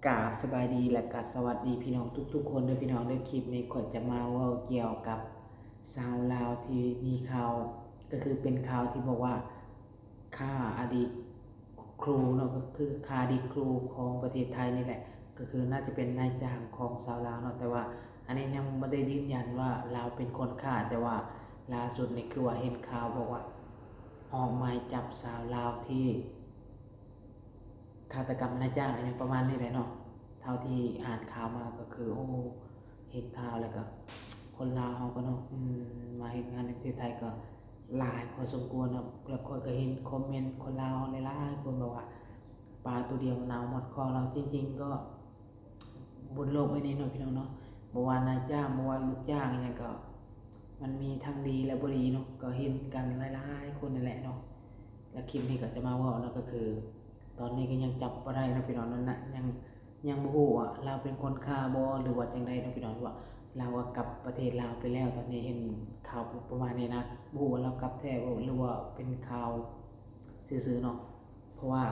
ກາບສະບາຍດີ ແລະກະສະຫວັດດີພີ່ນ້ອງທຸກໆຄົນເດີພີ່ນ້ອງເດີ. ຄລິບນີ້ຂ້ອຍຈະມາເວົ້າກ່ຽວກັບຊາວລາວທີ່ມີຂ່າວ ກໍຄືເປັນຂ່າວທີ່ບອກວ່າຂ້າອະດີດຄູເນາະ ກໍຄືຂ້າອະດີດຄູຂອງປະເທດໄທນີ້ແຫຼະ ກໍຄືໜ້າຈະເປັນນາຍຈ້າງຂອງຊາວລາວເນາະ. ແຕ່ວ່າອັນນີ້ຍັງບໍ່ໄດ້ຢືນຢັນວ່າລາວເປັນຄົນຂ້າ ແຕ່ວ່າລ່າສຸດນີ້ຄືວ່າເຫັນຂ່າວບອກວ່າອອກໝາຍຈັບຊາວລາວທີ່ ຄາດຕະກຳນາຍຈ້າງ ອີ່ຫຍັງປະມານນີ້ແຫຼະເນາະ. ເທົ່າທີ່ອ່ານຂ່າວມາກໍຄື ໂອ້ ເຫັນຂ່າວແລ້ວກໍ ຄົນລາວເຮົາກໍເນາະ ອືມ ມາເຮັດງານໃນປະເທດໄທກໍຫຼາຍພໍສົມຄວນເນາະ. ແລ້ວຂ້ອຍກໍເຫັນຄອມເມັນຄົນລາວຫຼາຍໆຄົນບອກວ່າ ປາໂຕດຽວມັນເອົາໝົດຄອກເນາະ. ຈິງໆກໍ ບົນໂລກໃບນີ້ເນາະພີ່ນ້ອງເນາະ ບໍ່ວ່ານາຍຈ້າງ ບໍ່ວ່າລູກຈ້າງອີ່ຫຍັງກໍ ມັນມີທັງດີ ແລະ ບໍ່ດີເນາະ ກໍເຫັນກັນຫຼາຍໆຄົນນັ້ນແຫຼະເນາະ. ແລະ ຄລິບນີ້ກໍຈະມາເວົ້າເນາະ ກໍຄືຕອນນີ້ກໍຍັງຈັບບໍ່ໄດ້ເນາະພີ່ນ້ອງເນາະ ນະ ຍັງ ຍັງບໍ່ຮູ້ວ່າລາວເປັນຄົນຂ້າບໍ່ ຫຼືວ່າຈັ່ງໃດເນາະພີ່ນ້ອງ ວ່າລາວກໍກັບປະເທດລາວໄປແລ້ວ. ຕອນນີ້ເຫັນຂ່າວປະມານນີ້ນະ ບໍ່ຮູ້ວ່າລາວກັບແທ້ບໍ່ ຫຼືວ່າເປັນຂ່າວຊື່ໆເນາະ. ເພາະວ່າ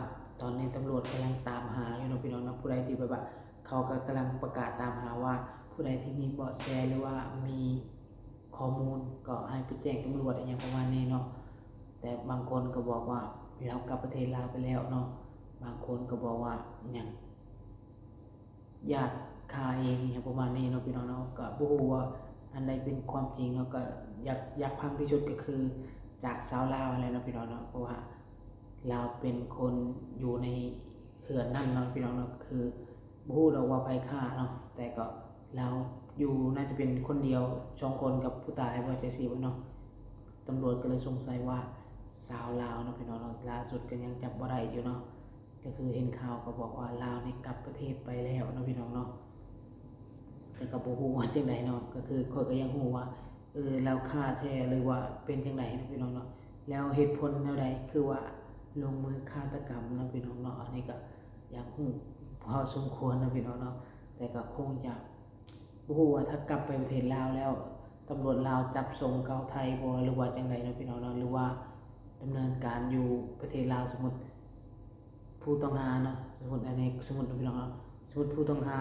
ຕອນນີ້ຕຳຫຼວດກຳລັງຕາມຫາຢູ່ເນາະພີ່ນ້ອງເນາະ ຜູ້ໃດທີ່ແບບວ່າ ເຂົາກໍກຳລັງປະກາດຕາມຫາວ່າ ຜູ້ໃດທີ່ມີເບາະແສ ຫຼືວ່າມີຂໍ້ມູນ ກໍໃຫ້ໄປແຈ້ງຕຳຫຼວດ ອີ່ຫຍັງປະມານນີ້ເນາະ. ແຕ່ບາງຄົນກໍບອກວ່າລາວກັບປະເທດລາວໄປແລ້ວເນາະ ບາງຄົນກໍບອກວ່າຫຍັງ ຍາດຂ້າເອງ ອີ່ຫຍັງປະມານນີ້ເນາະພີ່ນ້ອງເນາະ. ກໍບໍ່ຮູ້ວ່າອັນໃດເປັນຄວາມຈິງເນາະ ກໍຢາກ ຢາກຟັງທີ່ສຸດກໍຄືຈາກຊາວລາວຫັ້ນແຫຼະເນາະພີ່ນ້ອງເນາະ ເພາະວ່າລາວເປັນຄົນຢູ່ໃນເຮືອນນັ້ນເນາະພີ່ນ້ອງເນາະ. ກໍຄືບໍ່ຮູ້ດອກວ່າໃຜຂ້າເນາະ ແຕ່ກໍລາວຢູ່ ໜ້າຈະເປັນຄົນດຽວ ສອງຄົນກັບຜູ້ຕາຍບໍ່ ຈັ່ງຊີ້ບໍເນາະ. ຕຳຫຼວດກໍເລີຍສົງໄສວ່າຊາວລາວເນາະພີ່ນ້ອງເນາະ ລ່າສຸດກໍຍັງຈັບບໍ່ໄດ້ຢູ່ເນາະ. ກໍຄືເຫັນຂ່າວກໍບອກວ່າລາວນີ້ກັບປະເທດໄປແລ້ວເນາະພີ່ນ້ອງເນາະ. ແຕ່ກໍບໍ່ຮູ້ວ່າຈັ່ງໃດເນາະ ກໍຄືຂ້ອຍກໍຢາກຮູ້ວ່າ ເອີ ລາວຂ້າແທ້ ຫຼືວ່າເປັນຈັ່ງໃດເນາະພີ່ນ້ອງເນາະ. ແລ້ວເຫດຜົນແນວໃດຄືວ່າລົງມືຄາດຕະກຳເນາະພີ່ນ້ອງເນາະ. ອັນນີ້ກໍຢາກຮູ້ພໍສົມຄວນເນາະພີ່ນ້ອງເນາະ ແຕ່ກໍຄົງຈະ ບໍ່ຮູ້ວ່າຖ້າກັບໄປປະເທດລາວແລ້ວ ຕຳຫຼວດລາວຈັບສົ່ງເຂົ້າໄທບໍ່ ຫຼືວ່າຈັ່ງໃດເນາະພີ່ນ້ອງເນາະ ຫຼືວ່າດຳເນີນການຢູ່ປະເທດລາວ. ສົມມຸດຜູ້ຕ້ອງຫາເນາະ ສົມມຸດອັນນີ້ ສົມມຸດເນາະພີ່ນ້ອງເນາະ ສົມມຸດຜູ້ຕ້ອງຫາ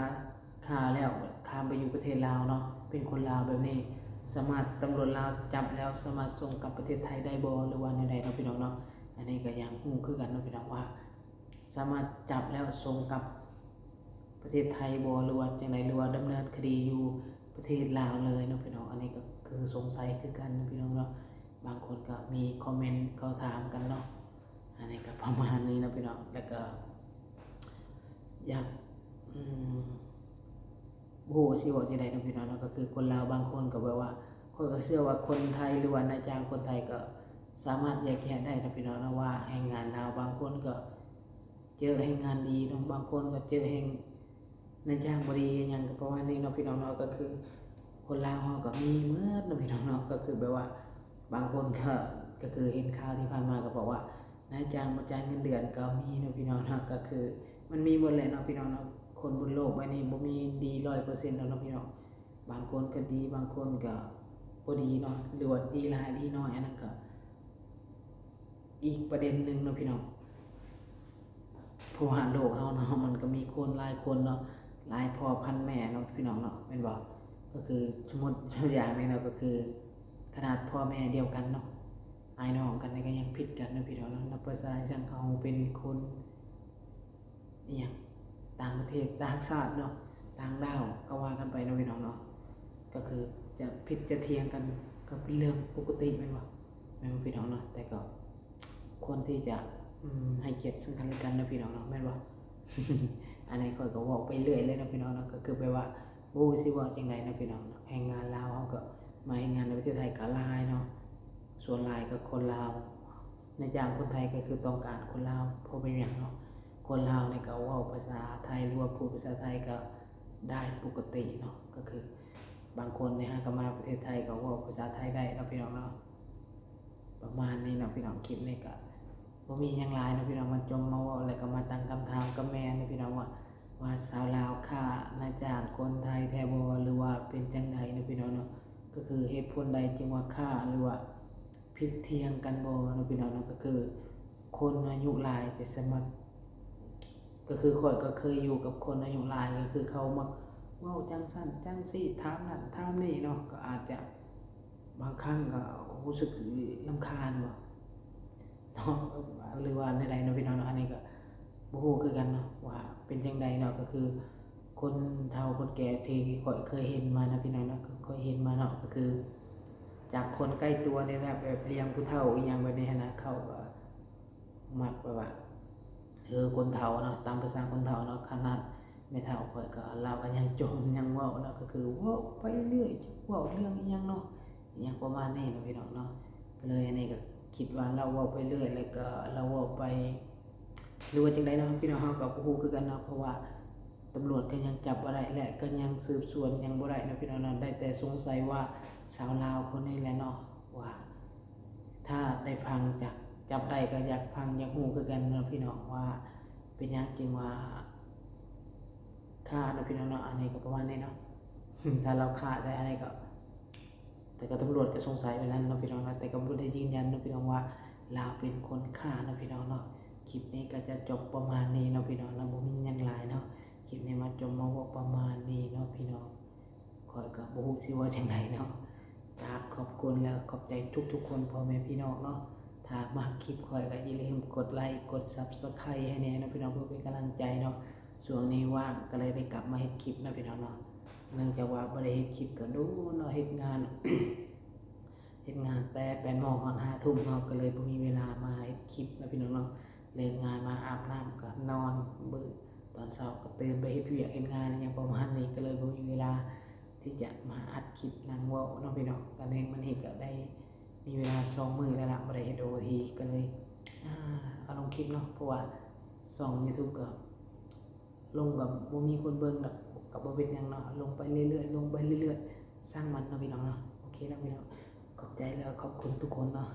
ຂ້າແລ້ວ ຂ້າມໄປຢູ່ປະເທດລາວເນາະ ເປັນຄົນລາວແບບນີ້ ສາມາດ ຕຳຫຼວດລາວຈັບແລ້ວ ສາມາດສົ່ງກັບປະເທດໄທໄດ້ບໍ່ ຫຼືວ່າແນວໃດເນາະພີ່ນ້ອງເນາະ. ອັນນີ້ກໍຢາກຮູ້ຄືກັນເນາະພີ່ນ້ອງວ່າ ສາມາດຈັບແລ້ວສົ່ງກັບປະເທດໄທບໍ່ ຫຼືວ່າຈັ່ງໃດ ຫຼືວ່າດຳເນີນຄະດີຢູ່ປະເທດລາວເລີຍເນາະພີ່ນ້ອງ. ອັນນີ້ກໍຄືສົງໄສຄືກັນເນາະພີ່ນ້ອງເນາະ ບາງຄົນກໍມີຄອມເມັນເຂົ້າຖາມກັນເນາະ. ອັນນີ້ກໍປະມານນີ້ເນາະພີ່ນ້ອງ ແລ້ວກໍຢາກ ອືມ ບໍ່ຮູ້ຊິເວົ້າຈັ່ງໃດເນາະພີ່ນ້ອງເນາະ. ກໍຄືຄົນລາວບາງຄົນກໍແບບວ່າ ຂ້ອຍກໍເຊື່ອວ່າຄົນໄທ ຫຼືວ່ານາຍຈ້າງຄົນໄທກໍສາມາດແຍກແຍະໄດ້ເນາະພີ່ນ້ອງເນາະ ວ່າແຮງງານລາວບາງຄົນກໍເຈີແຮງງານດີເນາະ ບາງຄົນກໍເຈີແຮງ ນາຍຈ້າງບໍ່ດີຫຍັງກໍປະມານນີ້ເນາະພີ່ນ້ອງເນາະ. ກໍຄືຄົນລາວເຮົາກໍມີໝົດເນາະພີ່ນ້ອງເນາະ ກໍຄືແບບວ່າບາງຄົນກໍ ກໍຄືເຫັນຂ່າວທີ່ຜ່ານມາກໍບອກວ່າ ນາຍຈ້າງບໍ່ຈ່າຍເງິນເດືອນກໍມີເນາະພີ່ນ້ອງເນາະ. ກໍຄືມັນມີໝົດແຫຼະເນາະພີ່ນ້ອງເນາະ ຄົນບົນໂລກໃບນີ້ບໍ່ມີດີຮ້ອຍເປີເຊັນດອກເນາະພີ່ນ້ອງ. ບາງຄົນກໍດີ ບາງຄົນກໍບໍ່ດີເນາະ ຫຼືວ່າດີຫຼາຍດີໜ້ອຍ ອັນນັ້ນກໍອີກປະເດັນໜຶ່ງເນາະພີ່ນ້ອງ. ເພາະວ່າໂລກເຮົາເນາະ ມັນກໍມີຄົນຫຼາຍຄົນເນາະ ຫຼາຍພໍ່ພັນແມ່ເນາະພີ່ນ້ອງເນາະ ແມ່ນບໍ່? ກໍຄືສົມມຸດຕົວຢ່າງນີ້ເນາະ ກໍຄືຂະໜາດພໍ່ແມ່ດຽວກັນເນາະ ອ້າຍນ້ອງກັນນີ້ກໍຍັງຜິດກັນເນາະພີ່ນ້ອງເນາະ. ນັບພາສາຈັ່ງເຮົາເປັນຄົນ ອີ່ຫຍັງ ຕ່າງປະເທດ ຕ່າງຊາດເນາະ ຕ່າງດ້າວກໍວ່າກັນໄປເນາະພີ່ນ້ອງເນາະ. ກໍຄືຈະຜິດຈະຖຽງກັນກໍເປັນເລື່ອງປົກກະຕິແມ່ນບໍ່? ແມ່ນບໍ່ພີ່ນ້ອງເນາະ? ແຕ່ກໍຄວນທີ່ຈະ ອືມ ໃຫ້ກຽດເຊິ່ງກັນແລະກັນເນາະພີ່ນ້ອງເນາະ ແມ່ນບໍ່? ອັນນີ້ຂ້ອຍກໍເວົ້າໄປເລື້ອຍເລີຍເນາະພີ່ນ້ອງເນາະ ກໍຄືແບບວ່າບໍ່ຮູ້ຊິເວົ້າຈັ່ງໃດເນາະພີ່ນ້ອງເນາະ. ແຮງງານລາວເຮົາກໍມາເຮັດງານໃນປະເທດໄທກໍຫຼາຍເນາະ ສ່ວນຫຼາຍກໍຄົນລາວ ນາຍຈ້າງຄົນໄທກໍຄືຕ້ອງການຄົນລາວ ເພາະເປັນຫຍັງເນາະ ຄົນລາວນີ້ກໍເວົ້າພາສາໄທ ຫຼືວ່າພູດພາສາໄທກໍໄດ້ປົກກະຕິເນາະ. ກໍຄືບາງຄົນນີ້ຫາກໍມາປະເທດໄທກໍເວົ້າພາສາໄທໄດ້ເນາະພີ່ນ້ອງເນາະ. ປະມານນີ້ເນາະພີ່ນ້ອງ ຄລິບນີ້ກໍບໍ່ມີຫຍັງຫຼາຍເນາະພີ່ນ້ອງ ມາຈົ່ມມາເວົ້າ ແລ້ວກໍມາຕັ້ງຄຳຖາມກັບແມ່ເນາະພີ່ນ້ອງວ່າ ວ່າຊາວລາວຂ້ານາຍຈ້າງຄົນໄທແທ້ບໍ່ ຫຼືວ່າເປັນຈັ່ງໃດເນາະພີ່ນ້ອງເນາະ. ກໍຄືເຫດຜົນໃດຈຶ່ງວ່າຂ້າ ຫຼືວ່າ ຜິດຖຽງກັນບໍ່ເນາະພີ່ນ້ອງເນາະ. ກໍຄືຄົນອາຍຸຫຼາຍຈະສາມາດ ກໍຄືຂ້ອຍກໍເຄີຍຢູ່ກັບຄົນອາຍຸຫຼາຍ ກໍຄືເຂົາມັກເວົ້າຈັ່ງຊັ້ນຈັ່ງຊີ້ ຖາມນັ້ນຖາມນີ້ເນາະ ກໍອາດຈະບາງຄັ້ງກໍຮູ້ສຶກລຳຄານບໍ່ເນາະ ຫຼືວ່າແນວໃດເນາະພີ່ນ້ອງເນາະ. ອັນນີ້ກໍບໍ່ຮູ້ຄືກັນເນາະວ່າເປັນຈັ່ງໃດເນາະ ກໍຄືຄົນເຖົ້າຄົນແກ່ທີ່ຂ້ອຍເຄີຍເຫັນມານະພີ່ນ້ອງເນາະ ຂ້ອຍເຫັນມາເນາະ ກໍຄືຈາກຄົນໃກ້ຕົວນີ້ແຫຼະ ແບບລ້ຽງຜູ້ເຖົ້າອີ່ຫຍັງແບບນີ້ຫັ້ນນະ ເຂົາກໍ ມັກແບບວ່າ ເອີ ຄົນເຖົ້າເນາະ ຕາມພາສາຄົນເຖົ້າເນາະ ຂະໜາດແມ່ເຖົ້າຂ້ອຍກໍ ລາວກໍຍັງຈົ່ມຍັງເວົ້າເນາະ ກໍຄືເວົ້າໄປເລື້ອຍ ຈັກເວົ້າເລື່ອງອີ່ຫຍັງເນາະ ອີ່ຫຍັງປະມານນີ້ເນາະພີ່ນ້ອງເນາະ. ກໍເລີຍອັນນີ້ກໍຄິດວ່າລາວເວົ້າໄປເລື້ອຍ ແລ້ວກໍລາວເວົ້າໄປ ຫຼືວ່າຈັ່ງໃດເນາະພີ່ນ້ອງ ເຮົາກໍບໍ່ຮູ້ຄືກັນເນາະ ເພາະວ່າຕຳຫຼວດກໍຍັງຈັບບໍ່ໄດ້ ແລະກໍຍັງສືບສວນຫຍັງບໍ່ໄດ້ເນາະພີ່ນ້ອງເນາະ. ໄດ້ແຕ່ສົງໄສວ່າຊາວລາວຄົນນີ້ແຫຼະເນາະ ວ່າ ຖ້າໄດ້ຟັງ ຈັບ ຈັບໄດ້ກໍຢາກຟັງ ຢາກຮູ້ຄືກັນເນາະພີ່ນ້ອງ ວ່າເປັນຫຍັງຈຶ່ງວ່າຂ້າເນາະພີ່ນ້ອງເນາະ. ອັນນີ້ກໍປະມານນີ້ເນາະ ຖ້າລາວຂ້າໄດ້ ອັນນີ້ກໍ ແຕ່ກໍຕຳຫຼວດກໍສົງໄສແບບນັ້ນເນາະພີ່ນ້ອງເນາະ ແຕ່ກໍບໍ່ໄດ້ຢືນຢັນເນາະພີ່ນ້ອງວ່າລາວເປັນຄົນຂ້າເນາະພີ່ນ້ອງເນາະ. ຄລິບນີ້ກໍຈະຈົບປະມານນີ້ເນາະພີ່ນ້ອງເນາະ ບໍ່ມີຫຍັງຫຼາຍເນາະ ຄລິບນີ້ມາຈົບມາເວົ້າປະມານນີ້ເນາະພີ່ນ້ອງ. ຂ້ອຍກໍບໍ່ຮູ້ຊິເວົ້າຈັ່ງໃດເນາະ. ກາບຂອບຄຸນ ແລະ ຂອບໃຈທຸກໆຄົນ ພໍ່ແມ່ພີ່ນ້ອງເນາະ. ຖ້າມັກຄລິບຂ້ອຍກໍຢ່າລືມກົດໄລ ກົດ Subscribe ໃຫ້ແດ່ເນາະພີ່ນ້ອງ ເພື່ອເປັນກຳລັງໃຈເນາະ. ຊ່ວງນີ້ວ່າງກໍເລີຍໄດ້ກັບມາເຮັດຄລິບເນາະພີ່ນ້ອງເນາະ. ເນື່ອງຈາກວ່າບໍ່ໄດ້ເຮັດຄລິບກໍດົນເນາະ ເຮັດງານ ເຮັດງານແຕ່ແປດໂມງຮອດຫ້າທຸ່ມເນາະ ກໍເລີຍບໍ່ມີເວລາມາເຮັດຄລິບເນາະພີ່ນ້ອງເນາະ. ເລີກງານມາອາບນ້ຳກໍນອນ ມື້ຕອນເຊົ້າກໍຕື່ນໄປເຮັດວຽກເຮັດງານຫຍັງປະມານນີ້ ກໍເລີຍບໍ່ມີເວລາທີ່ຈະມາອັດຄລິບນັ່ງເວົ້າເນາະພີ່ນ້ອງ. ກໍເລີຍມື້ນີ້ກໍໄດ້ມີເວລາສອງມື້ແລ້ວລະ ບໍ່ໄດ້ເຮັດໂອທີ ກໍເລີຍ ອາ ເອົາລົງຄລິບເນາະ ເພາະວ່າຊ່ອງ YouTube ກໍລົງກໍບໍ່ມີຄົນເບິ່ງດອກ ກໍບໍ່ເປັນຫຍັງເນາະ ລົງໄປເລື້ອຍໆ ລົງໄປເລື້ອຍໆ ຊ່າງມັນເນາະພີ່ນ້ອງເນາະ. ໂອເຄເນາະພີ່ນ້ອງ ຂອບໃຈ ແລະ ຂອບຄຸນທຸກຄົນເນາະ.